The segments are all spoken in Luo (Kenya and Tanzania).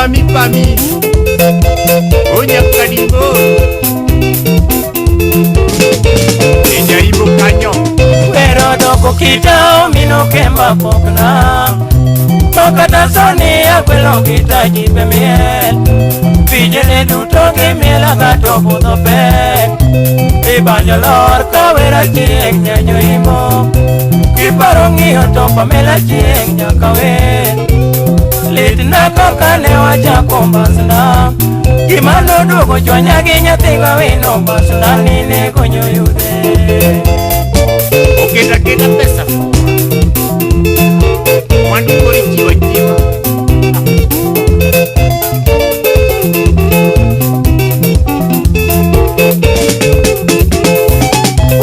Pami pami. Onya kadimbo. Enya ibo kanyo. Wero doko kita omino kemba pokna. Makata soni akwelo kita jipe miel. Vijene duto gi miel agato budho pek. Ibanjo lor kawera chieng' nyanyo imo. Kiparo ng'iyo to Pamela chieng' nyaka wer. Litna kaka ne wachako mbasna. Gima noduogo chwanya gi nyathi gawino mbasna ni ne konyo yudhe. Oketa keta pesa. Mwandu koro ichiwo achiwa.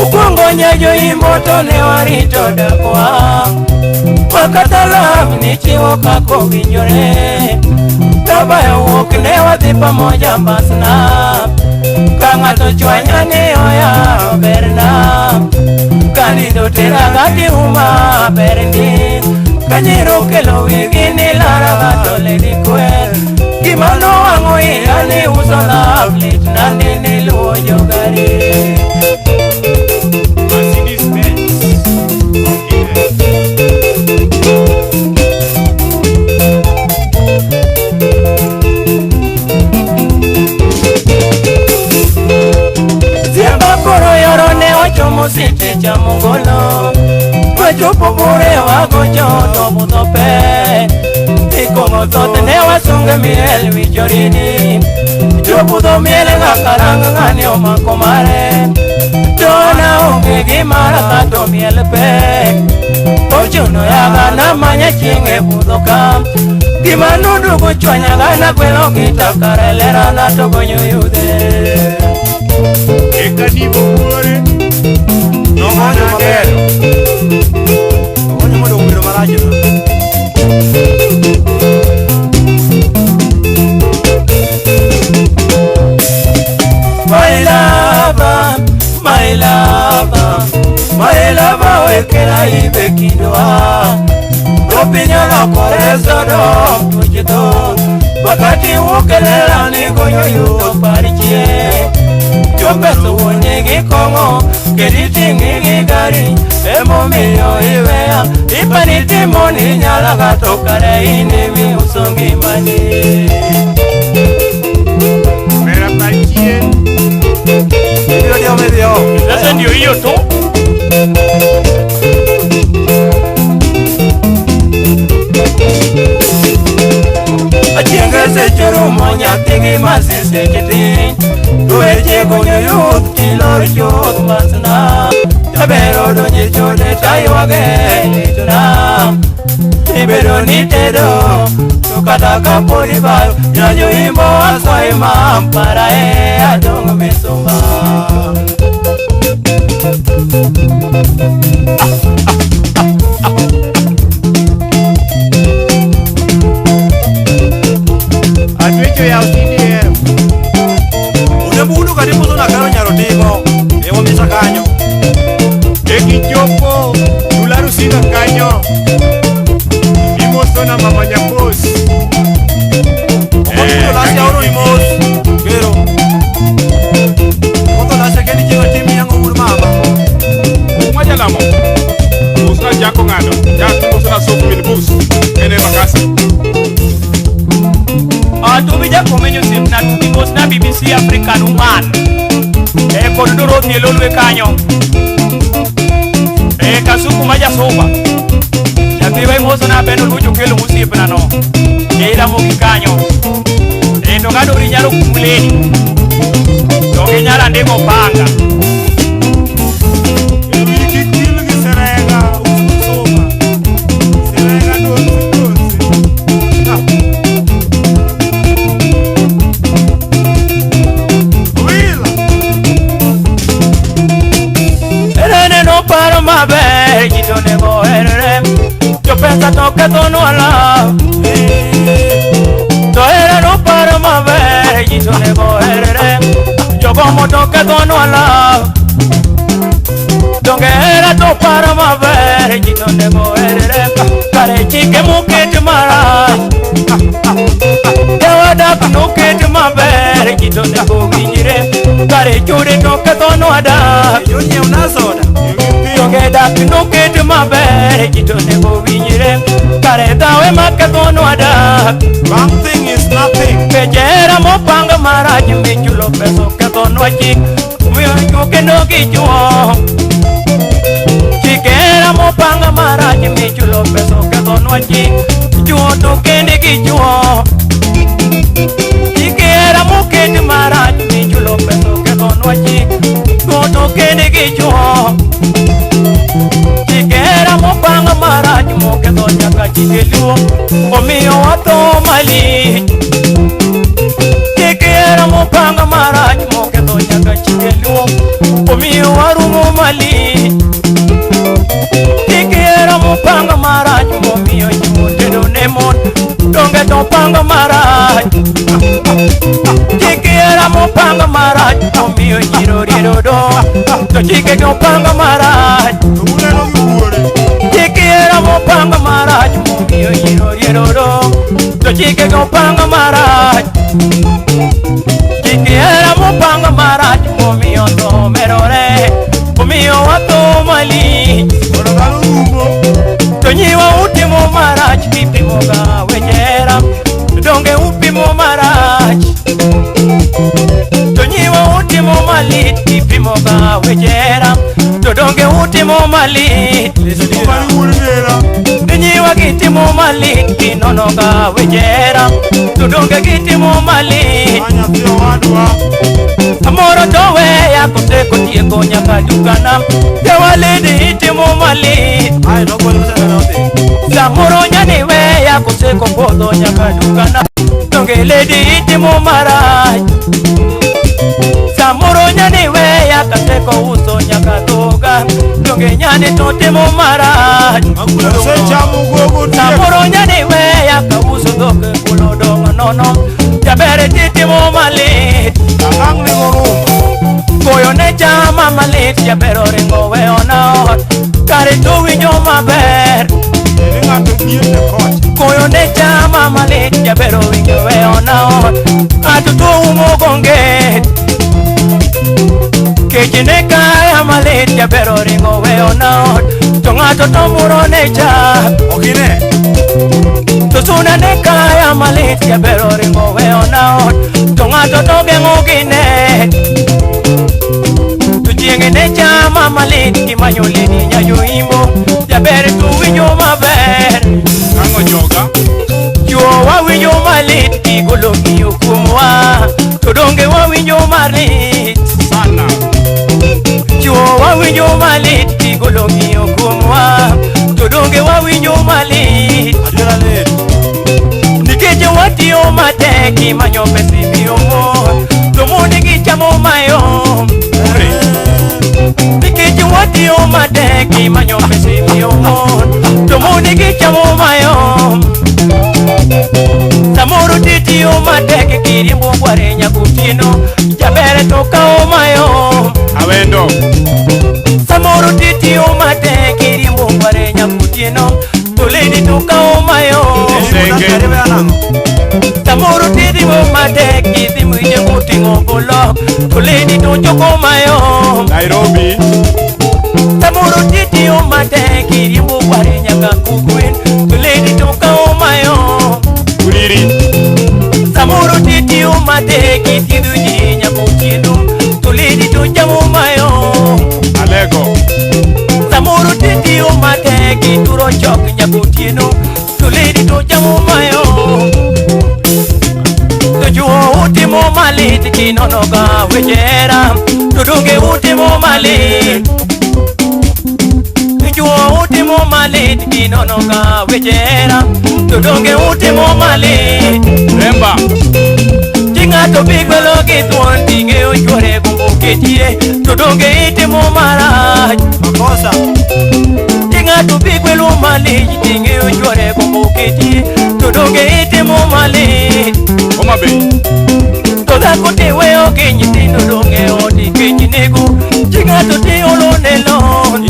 Okuongo nyajo imo to ne warito dakwa. Makata love ni chiwo kaka owinjore. Kabayo wuok ne wadhi pamoja mbasna. Ka ng'ato chwanya ni oya berna. Ka nindo tera ga giuma berni. Ka nyiro kelo wigi ni lara ga to lady kwer. Gima nowang'o iya ni uso love litna ni niluwo jogari. Mercedes Benz. Okay. Ziemba koro yoro ne wachomo site cha mongolo. Wachopo bure wagocho to budho pe. Ikong'o thoth ne wasunge miel wichorini. Jobudho miel ng'akarang ng'ani omako mare. To an aonge gi mara kato miel pek. Ochuno yaga namanya chieng' e budho ka. Gima noduogo chwanyaga nakwelo gita kare lerana to gonyo yudhe. Eka dibo buore. Nogonyo maber. Ogonyo mondo obedo marach na. My lover, my lover, my lover wekela ibe kindwa. Opinyo lokore sodo tuoche dhoth. Wakati wukelela ni gonyo yudo parichie. Jopeso wuone gi kong'o kendo iting'i gi gari. Emomiyo iweya ipani timo ni nyalaga to kare in emiuso ngimani. Mera pachie. Ibiro diewo midhiyo. Sasa ndio hiyo tu. Achieng' seche rumo nyathi gi masisi tin. Weche gonyo yuth tilor chuth mbasna. Jaber odonje chode taywage litna. Ibedo ni tedo to kata kapod ibayo nyanyo imbo asayi mampara e adong' misumba. Atwecho yaw CDF. Une bundu kata ibuso na karo nyaro timo. E wamisa kanyo. Ekichopo Tula Rusinga kanyo. Imoso na mama Nyakos. Omoto lasi aoro imos. Gero. Omoto lasi kendi chieng' atim yango wuod mama. Mwaja lamo. Usna jako ng'ado. Jak usna sofu min bus. Ene makasi. Atubi jakomenyo osiepna tubi mosna BBC African Woman. E kod Dorothy e Lolwe kanyo. E Kasuku ma jasuba. Nyathiwa imosona beno lucho kelo osiepna no. E Ramogi kanyo. E to kadori nyalo kumuleni. To ginyalo andiko panga. Wiki kil gi serega uso soba. Serega donse donse. Wila. Erene no paro maber ji to onego oherre. Jopesa to kethonwa love. To ere no paro maber ji to onego oherre. Jogomo to kethonwa love. Donge hera to paro maber ji to onego oherre. Kare chike moket marach. Ka dak noket maber ji to onego winjre kare chode to kethonwa dak. Donge dak noket maber ji to onego winjre kare dhawe makethonwa dak. Something is nothing. Kech hera mopang marach michulo pesa okethonwa chik omiyo chwo kendo gi chwo. Chik hera mopang marach michulo pesa okethonwa chik chwo to kende gi chwo. Chik hera moket marach michulo pesa okethonwa chik chwo to kende gi chwo. Chik hera mopang marach moketho nyaka chike luo omiyo watho malich. Chik hera mopang marach moketho nyaka chike luo omiyo warumo malich. Chik hera mopang marach momiyo chwo tedo ne mon donge to pango marach. Chik hera mopang marach momiyo jiro riedo do to chike go pango marach. Chik hera mopang marach momiyo jiro riedo do to chike go pango marach. Chik hera mopang marach momiyo tho medore omiyo watho malich. To nyiwa utimo marach kipimo ga weche hera donge upimo marach. To nyiwa utimo malit kipimo ga weche hera to donge utimo malit. Nyiwa gitimo malit kinono ga weche hera to donge gitimo malit. Samoro to weya koseko tieko nyaka dukana jawaledi itimo malit. Samoro nyani weya koseko podho nyaka dukana donge ledi itimo marach. Samoro nyani weya kaseko uso nyaka dhoga donge nyani to timo marach. Samoro nyani weya kauso dhok kulo dong nono jaber titimo malit. Koyo ne chama malit jaber oringo weyo na ot kare to winjo maber. Koyo ne chama malit jaber owinjo weyo na ot ng'ato to umo gonge. Kech ne kaya malit jaber oringo weyo na ot to ng'ato to muro ne chak. To suna ne kaya malit jaber oringo weyo na ot to ng'ato to geng'o gine. To chieng' ne chama malit kimanyo ledi nyajoimbo jaber to winjo maber. Chwo wawinjo malit kigolo giyo kuomwa to donge wawinjo malit. Chwo wawinjo malit kigolo giyo kuomwa to donge wawinjo malit. Nikech watiyo matek imanyo pesa imiyo mon to mon gichamo mayom. Nikech watiyo matek imanyo pesa imiyo mon to mon gichamo mayom. Samoro titiyo matek kiriembo kware nyaka otieno jaber to kawo mayom. Samoro titiyo matek kiriembo kware nyaka otieno to lady to kawo mayom. Samoro tiriembo matek kidhi mwije moting'o golok to lady to choko mayom. Nairobi. Samoro titiyo matek kiriembo kware nyaka kogwen to lady to kawo mayom. Samoro titiyo matek kithiedho ji nyaka otieno to lady to chamo mayom. Samoro titiyo matek kituro chok nyaka otieno to lady to chamo mayom. To chwo utimo malit kinono ga weche hera to donge utimo malit. Chwo utimo malit kinono ga weche hera to donge utimo malit. Remba. Chi ng'ato bi gwelo gi thuon ting'eyo chwore gombo ketie to donge itimo marach. Chi ng'ato bi gwelo malich ting'eyo chwore gombo ketie to donge itimo malit. Homa Bay. To dhako tiweyo gi nyithindo dong' e odi kech nego chi ng'ato tiolo ne lon.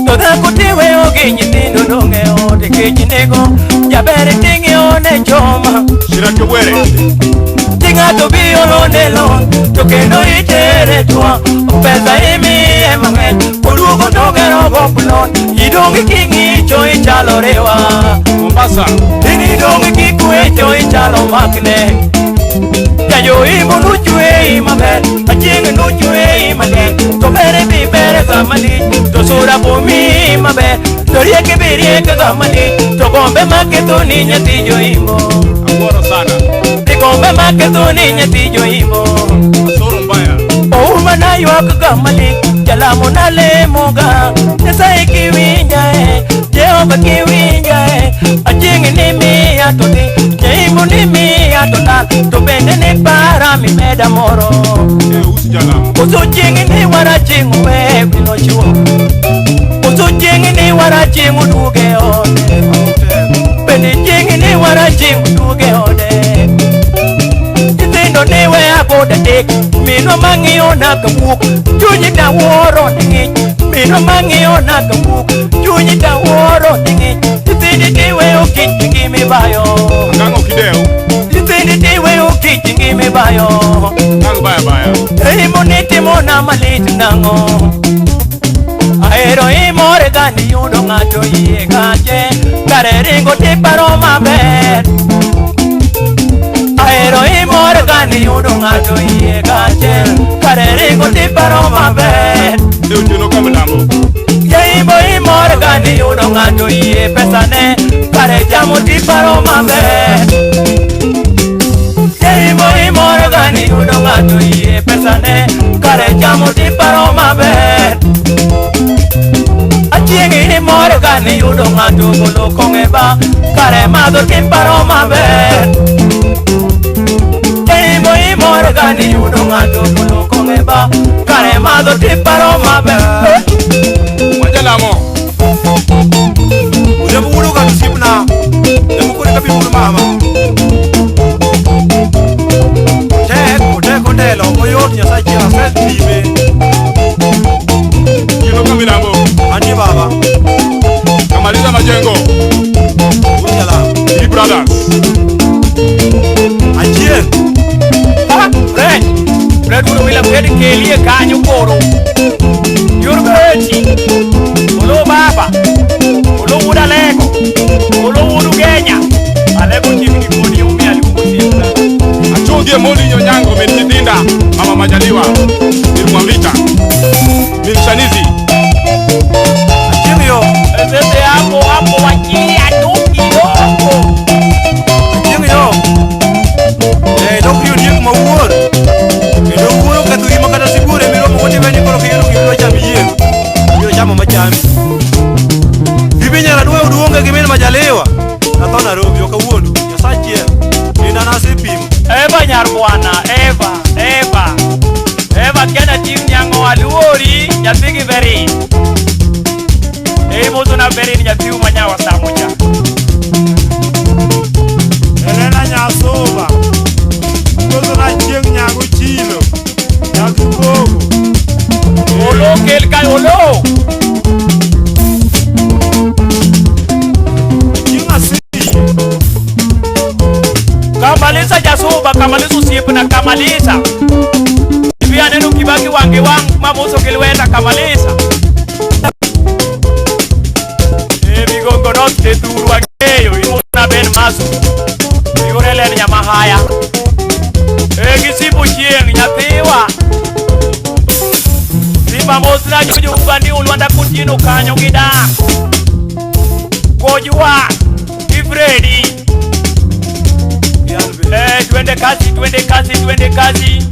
To dhako tiweyo gi nyithindo dong' e odi kech nego jaber ting'iewo ne choma. jaletwa pesa imiye mang'eny oduogo togero go plot idong' king'icho ichalo rewa Mombasa in idong' kikwecho ichalo makne jajoimbo nochweyi maber achieng' nochweyi maler to bere bi bere ga malich to sura bomiyi maber to riek bi riek ga malich to gombe maketho ni nyathi joimbo Awuoro sana gombe maketho ni nyathi joimbo Asoro mbaya Ouma naywak ga malich jalamo nalemoga Nyasaye kiwinja e Jehova kiwinja e Achieng' ni miya to dhi Jaimbo ni miya to lal to bende ni para mimeda moro E usi jalamo Koso chieng' ni wara chieng' owe wilo chuo Koso chieng' ni wara chieng' oduoge ode Bende chieng' ni wara chieng' oduoge ode Nyithindo ne weya god adek minwa mang'iyo na kawuok chunyi dawuoro ni ng'ich minwa mang'iyo na kawuok chunyi dawuoro ni ng'ich nyithindi tiweyo kich ngimibayo Ang'o kidew nyithindi tiweyo kich ngimibayo Ang' baya baya Imo nitimona malit nang'o Ahero imore ga niyudo ng'ato yie gache kare ringo tiparo maber Ahero imore ga niyudo ng'ato yie gache kare ringo tiparo maber E otieno ka milambo Jaimbo imore ga niyudo ng'ato yie pesane kare chamo tiparo maber Jaimbo imore ga niyudo ng'ato yie pesane kare chamo tiparo maber Achieng' imore ga niyudo ng'ato golo kong'e ba kare madho tiparo maber Jaimbo imore ga niyudo ng'ato golo kong'e ba kare madho tiparo maber Wajalamo Odhiambo wuod oganda osiepna Ema koro eka biro wuod mama Otek, otek otelo, ok oyot Nyasaye chiel asepime Otieno ka milambo Antie baba, Kamaliza majengo wuod jalamo Three brothers Achieng' Ha, Fred. Fred wuod William Fred kelie kanyo koro. Yor beti. Olo baba. Olo wuod Alego. Olo wuod Ugenya. Alego chiegni kodi omiyo aluongo osiepna. Achuogi Moli Nyonyango min nyithinda Mama Majaliwa Min Mwamvita Min Shanizi Achieng' yo, Sese hapo hapo wachilia tu kidogo. achieng' yo Eh, dok ri ondiek mawuor Kendo wuoro oketho gima kata sibuor emiromo go tiwe ni koro kiyudo gima cham iyieng' Ibiro chamo machami Bibi nyara dwa uduonge gi min Majaliwa Atho Nairobi ok awuondu Nyasaye achiel Denda nasepimo Eva nyar bwana, Eva, Eva. Eva kena tim nyango aluori nyathi gi Berin. E moso na Berin nyathi manyawa samocha. Elena Nyasuba Koso na chieng' nyago chilo Nyathi Bogo Olo kel ka olo. Chieng' asili Kamaliza jasuba, kamaliza osiepna, kamaliza. Ibi aneno Kibaki wang' wang' mamoso gi lweta, kamaliza. E migongo not te thuru ang'eyo, imosna Ben Masu. Migore ler nyamahaya. E gisipo chieng' nyathiwa. Simba mosna jojo ugandi ulwanda kotieno kanyo gidak. Kojwa gi Fredi. Gi an be Eh, twende kazi, twende kazi, twende kazi.